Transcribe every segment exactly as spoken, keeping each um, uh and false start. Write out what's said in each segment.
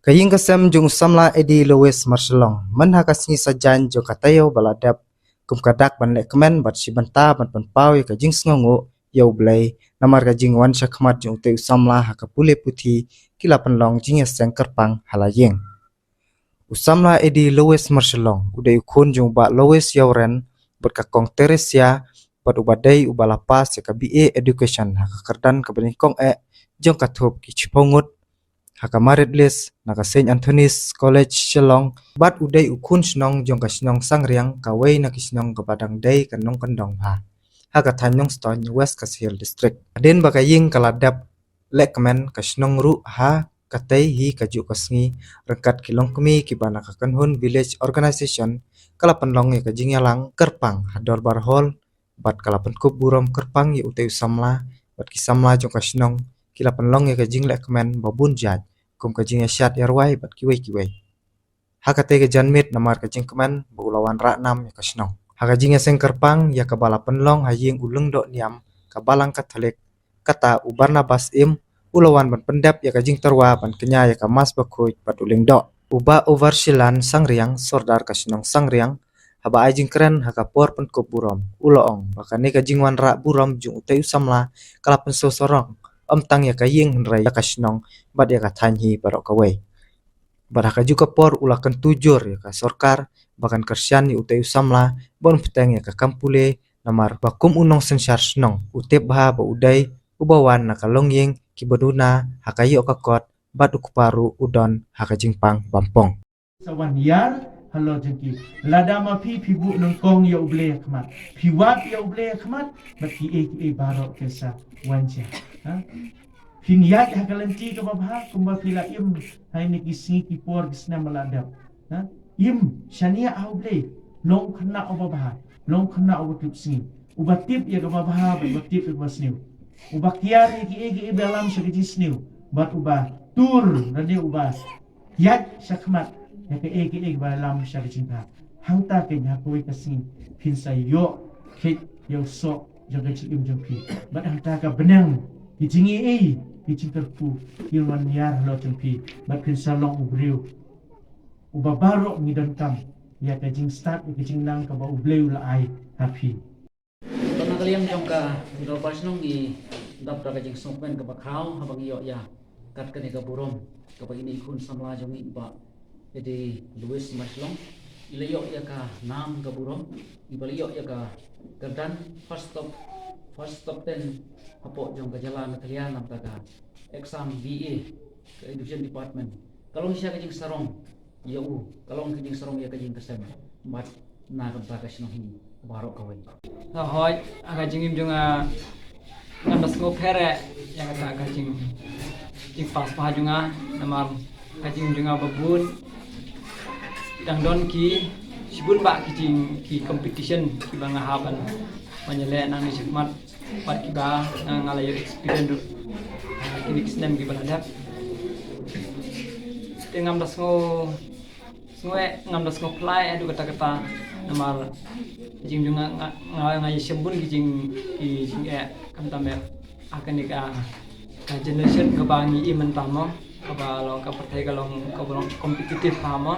Ka ïing ka sem jong u samla Eddie Lois Marshallong, man ha ka sngi Saitjaiñ jong ka taïew ba la dep, kum ka dak ban leh kmen bad shi bynta ban pynpaw ïa ka jingsngewnguh ïa U Blei namar ka jingwan shakhmat jong utei u samla ha ka pule puthi, ki la pynlong jingïaseng kyrpang ha la ïing. U samla Eddie Lois Marshallong u dei u khun jong u bah Lois Ïawren bad ka kong Teresia, bad uba dei uba la pass ïa ka B A Education ha ka kyrdan kaba nyngkong eh jong ka thup ki shiphew ngut ha ka merit list na ka Saint Anthony's College Shillong, bad u dei u khun shnong jong ka shnong Sangriang, kawei na ki shnong kaba dang dei ka nongkyndong bha ha ka thaiñ Nongstoiñ, West Khasi Hills District. Hadien ba ka ïing ka la dep leh kmen, ka shnong ruh ha katei hi kajuh ka sngi, ryngkat ki longkmie kiba na ka Kynhun Village Organisation, ka la pynlong ïa ka jingïalang kyrpang ha Dorbar Hall, bad ka la pynkup burom kyrpang ïa utei u samla bad ki samla jong ka shnong. Ki la pynlong ïa ka jingleh kmen ba bun jait, kum ka jingïashad ïarwai bad kiwei kiwei. Ha katei ka janmiet, namar ka jingkmen ba u la wanrah nam ïa ka shnong, ha ka jingïaseng kyrpang ïa kaba la pynlong ha ïing u Lyngdoh Niam, ka Balang Katholik, kata u Barnabas Im u la wan ban pyndep ïa ka jingtyrwa ban kñia ïa ka Mass Bakhuid bad u Lyngdoh. U bah Overshilan Sangriang, Sordar ka shnong Sangriang, haba ai jingkren ha ka por pynkup burom, u la ong ba kane ka jingwanrah burom jong utei u samla ka la pynsngewsarong ym tang ïa ka ïing hynrei ïa ka shnong bad ïa ka thaiñ hi baroh kawei. Bad ha kajuh ka por u la kyntu jur ïa ka sorkar ba kan kyrshan ïa utei u samla ban bteng ïa ka kam pule, namar ba kum u nongsynshar shnong u tip bha ba u dei uba wan na ka longïing kiba duna ha ka ïoh ka kot, bad u kpa ruh u don ha ka jingpang bampong. Sa wan ïar halor jong ki. Lada ma phi, phi buh nyngkong ïa U Blei ha khmat, phi wad ïa U Blei ha khmat, bad kiei kiei baroh kin sa wan sha. Ha? Phin ïaid ha ka lynti kaba bha kumba phi la im ha kine ki sngi ki por ki snem ba la dep. Ha? Im shaniah ha U Blei, long khynnah uba bha, long khynnah uba tip sngi, uba tip ïa kaba bha bad uba tip ïa kaba sniew, uba kiar ïa kiei kiei ba lam sha ka jingsniew, bad uba tur lane uba ïaid shakhmat ïa kaei kaei ba lam sha ka jingbha. Hangta keiñ ha kawei ka sngi phin sa ïoh kheit ïa u soh jong ka jingim jong phi. Bad hangta ka bneng, ki jingïeit, ki jingkyrkhu kin wan ïar halor jong phi, bad phin sa long u briew uba baroh ngi donkam ïa ka jingstad, ïa ka jingnang kaba U Blei u la ai ha phi. Don na ka liang jong ka dorbar shnong ngi dap da ka jingsngewkmen kaba khraw haba ngi ïoh ïa kat kane ka burom kaba ine i khun samla jong ngi, i bah Eddie Lois Marshallong, i la ïoh ïa ka nam ka burom, iba la ïoh ïa ka kyrdan first top, first top ten hapoh jong ka jylla Meghalaya namar ka exam B A ka Education Department. Ka long shisha ka jingsarong ïa u, ka long ka jingsarong ïa ka jingkyrshan bad na ka bynta ka shnong hi baroh kawei. Ka hoi, ha ka jingim jong nga, ngam da sngewpher ïa kata ka jing, jingpass bha jong nga, namar ka jingim jong nga ba bun dang don ki, shibun bah ki jing, ki competition kiba nga hap ban, ban ïaleh nangne shakhmat. Bad kiba nga, nga la ïoh experience ruh ha kine ki snem kiba la dep. Te ngam da sngew, sngew eh, ngam da sngew pynlait eh haduh katta katta, namar jing jong nga, nga, nga, nga ïashem bun ki jing, ki jingeh, khamtam eh ha kane ka, ka generation kaba ngi im mynta mo, kaba long ka pyrthei ka long, kaba long competitive bha mo.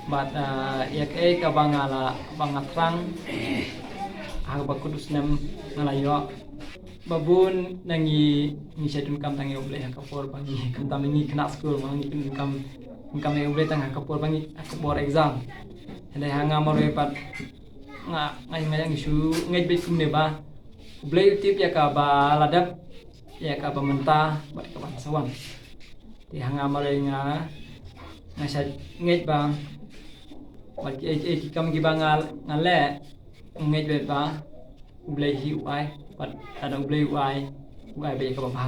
Bad, ah, ïa kaei kaba nga la, kaba nga thrang ha kaba kut u snem nga la ïoh. Ba bun na ngi, ngi shait donkam tang ïa U Blei ha ka por ba ngi, khamtam ngi khynnah skul mo, ngi donkam, donkam ïa U Blei tang ha ka por ba ngi, ha ka por exam. Hynrei ha nga marwei pat nga, nga, nga, ngi shu ngeit beit kumne ba U Blei u tip ïa kaba la dep, ïa kaba mynta bad kaba sa wan. Te ha nga marwei nga, nga shait ngeit ba, bad kiei kiei ki kam kiba nga, nga leh, nga ngeit beit ba U Blei hi u ai, bad lada U Blei u ai, u ai beit ïa kaba bha.